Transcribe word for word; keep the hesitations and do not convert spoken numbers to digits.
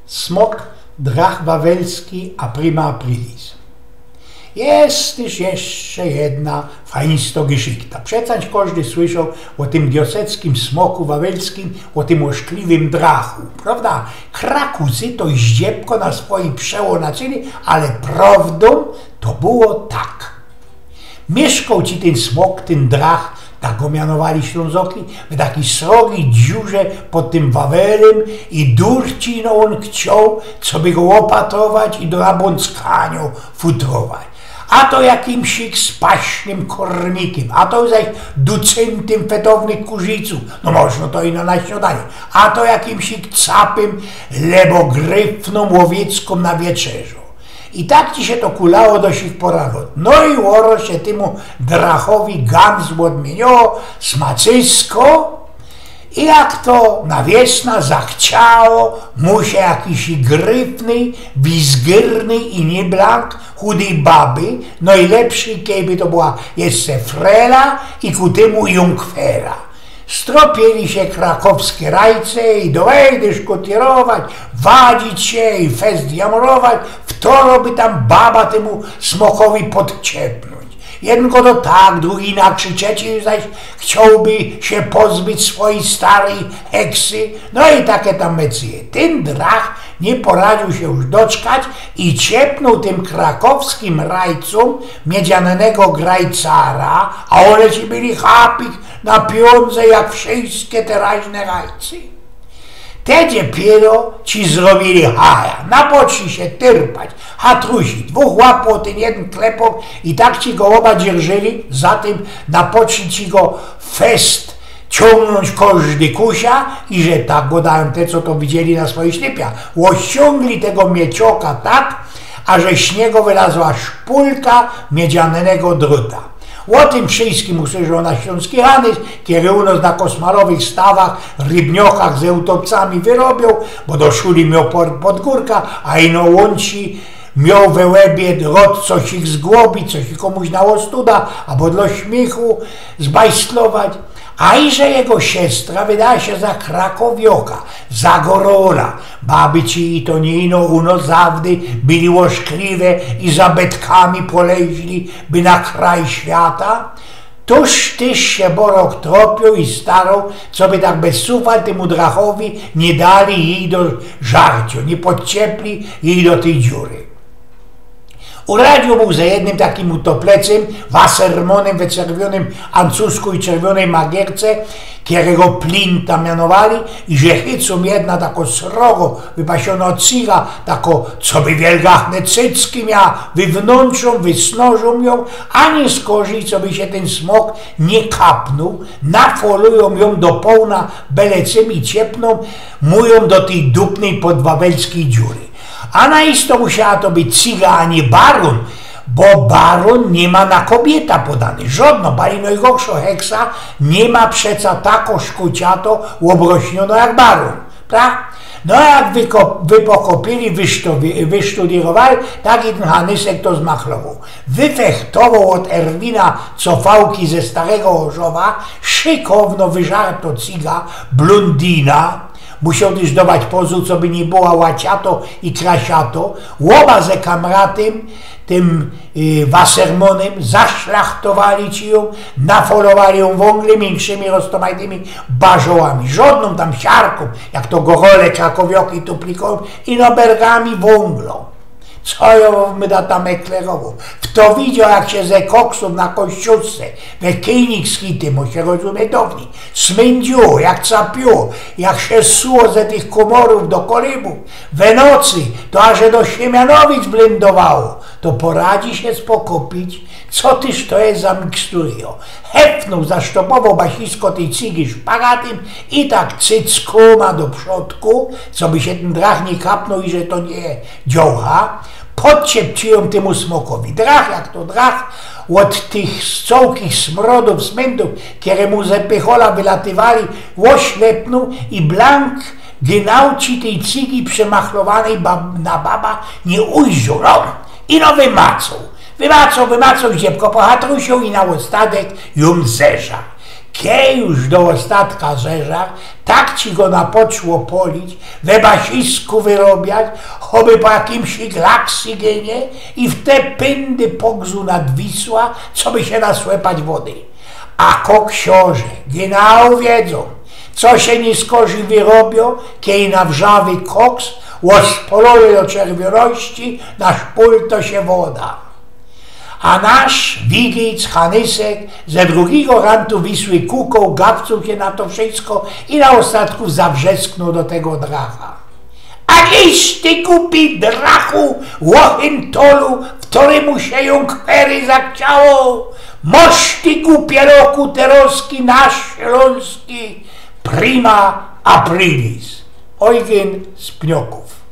Smok, drach wawelski, a prima aprilis. Jest tyż jeszcze jedna fajnsto geszichta. Przecaś kożdy słyszoł ô tym dioseckim smoku wawelskim, ô tym ôszkliwym drachu, prŏwda? Krakusy to zdziebko na swoje przełōnaczyli, ale prŏwdōm to było tak. Miyszkoł ci tyn smok, tyn drach, tak go mianowali Ślōnzoki, w takij srogi dziurze pod tym Wawelym i durcino ôn chcioł, coby go ôpatrować i do nabōnckaniŏ futrować. A to jakimsik spaśnym kornikym, a to zaś ducyntym fetownych kurzicōw, no możno to ino na śniodanie, a to jakimsik capym, lebo gryfnōm łowieckōm na wieczerzŏ. I tak ci sie to kulało do sich pora lŏt. No i ôro sie tymu drachowi gans ôdmiynioło, smacysko. I jak to na wiesna zachciało mu sie jakiś gryfny, wizgyrny i nieblank chudyj baby, nojlepszyj kejby to była jeszcze frela i ku tymu junkwera. Stropieli sie krakowske rajce i do wejdy szkutyrować, wadzić sie i fest jamrować, w to roby tam baba tymu smokowi podciepnōńć. Jedyn go to tak, drugi inaczyj, trzeci zaś chciołby sie pozbyć swojij staryj heksy. No i take tam mecyje. Tyn drach niy poradziōł sie już doczkać i ciepnōł tym krakowskim rajcōm miedzianynego grajcara, a ône ci byli chapich na piōndze jak wszyjske teraźne rajce. Te dopiyro ci zrobiyli haja, napoczli sie tyrpać, hatrusić, dwōch łapōm tyn jedyn klepōł i tak ci go ôba dzierżyli, za tym napoczli ci go fest ciōngnōńć kożdy kusia i że tak godajōm te, co to widzieli na swoje sztypia. Ôściōngli tego miecioka tak, a że z niego wylazła szpulka miedzianynego druta. Ô tym wszyjskim usłyszoł nasz ślōnski Hanys, kery u nos na kosmarowych stawach, rybniokach ze utopcami wyrobioł, bo do szuli mioł por-, podgōrka, a ino łōnci mioł we łebie rod, co sie zgłobi, co sie kōmuś na ôstuda, abo dlŏ śmiychu zbajstlować. A iże jego siestra wydała sie za krakowioka, za gorola. Baby ci i to niy ino u nos zawdy byli ôszkliwe i za betkami poleźli by na kraj świata. Tōż tyż sie Borok tropiōł i staroł, coby tak bez sufal tymu drachowi niy dali jij do żarciŏ, niy podciepli jij do tyj dziury. Uradziōł bōł ze jednym takim utoplecym, wasermonym we czerwionym ancusku i czerwionej magierce, kerego Plinta mianowali, i że chycōm jedna tako srogo wypasiōno cyga, tako, coby wielgachne cycki miała, wywnōnczōm, wysnożōm jōm, a niy skorzij, coby sie tyn smok niy kapnōł, nafolujōm jōm do połna bele czym i ciepnōm mu jōm do tyj dupnyj podwawelskij dziury. A na isto musiała to być cyga, a niy barōn, bo barōn niy ma na kobiyta podany. Żodno, bali nojgorszo heksa niy ma przeca tako szkuciato ôbrośniono jak barōn. Pra? No a jak wyko-, wypokopiyli, wyszto-, wy-, wysztudirowali, tak i tyn Hanysek to zmachlowoł. Wyfechtowoł ôd Erwina cofałki ze Starego Ôrzowa, szykowno wyżarto cyga, blōndina, musioł tyż dować pozōr, coby niy była łaciato i krasiato, ôba ze kamratym, tym, y, wasermonym, zaszlachtowali ci jōm, nafolowali jōm wōnglym i inkszymi roztōmajtymi barzołami. Żodnōm tam siarkōm, jak to gorole krakowioki tuplikōm, ino bergami wōnglōm. Co jōm da tam eklerowoł? Fto widzioł, jak sie ze koksōm na Kościuszce, we Kejnikshytty, bo sie rozumie downyj, smyndziło, jak capiło, jak sie suło ze tych kōmorōw do kolybōw, we nocy, to aże do Siemianowic blyndowało, to poradzi sie spokopić, co tyż to je za miksturyjo. Hefnōł, zasztopowoł basisko tyj cygi szpagatym i tak cyckōma do przodku, coby sie tyn drach niy kapnōł i że to niy dziołcha. Podciepciōm tymu smokowi. Drach jak to drach, ôd tych scołkich smrodōw, smyndōw, kere mu ze pychola wylatywali, ôślepnōł i blank gynałci tyj cygi przemachlowanej bab-, na baba niy ujrzoł. No, ino wymacoł. Wymacoł, wymacoł, zdziebko pohatrusioł i na ôstadek jōm zeżarł. Kej już do ôstatka zeżar, tak ci go napoczło polić, we basisku wyrobiać, choby po jakimś laksygynie i w te pyndy pogzu nad Wisła, coby sie nasłepać wody. A koksiorze genau wiedzōm, co sie niyskorzij wyrobio, kej na wrzawy koks ôspolony do czerwioności na szpulto sie woda. A nasz Wigic Hanysek ze drugigo rantu Wisły kukoł, gapcoł sie na to wszystko i na ôstatku zawrzesknōł do tego dracha: „A tyś ty, gupi drachu, łochyn tolu, w torymu sie jōm kwery zachciało, mosz ty, gupie roku, teroski nasz ślōnski prima aprilis”. Ojgyn z Pniokōw.